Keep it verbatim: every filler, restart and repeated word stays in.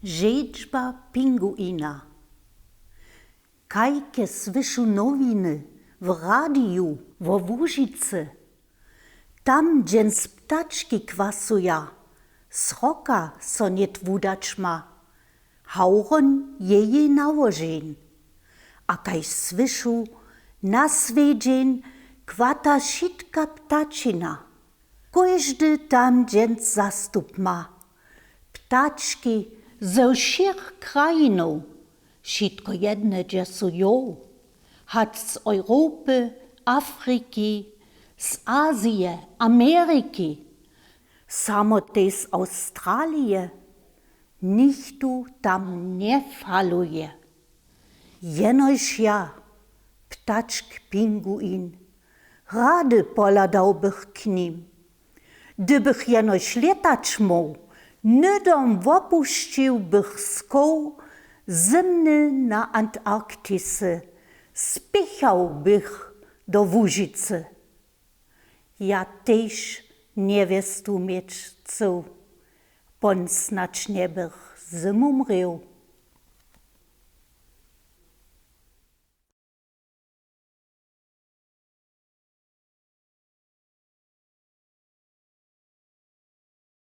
Žedźba pinguina. Kajke słyšu nowiny w radiju wo Łužicy? Tam dźens ptački kwasuja, sroka so nět wudać ma, hawron je jej nałožeń. A kaž słyšu, na swjedźeń kwata wšitka ptačina. Kóždy tam dźens zastup ma. Ptački ze wšěch krajinow, wšitko jedne dźe su jow, hač z Europy, Afriki, z Azije, Ameriki, samo tež z Awstralije, nichtó tam njefaluje. Jenož ja, ptačk pinguin, rady pohladał bych k nim. Hdybych jenož lětać móhł, hnydom wopušćił bych skow zymny na Antarktisy, spěchał bych do Łužicy. Ja tež njewěstu měć chcył, pón snadź njebych zymumrěł.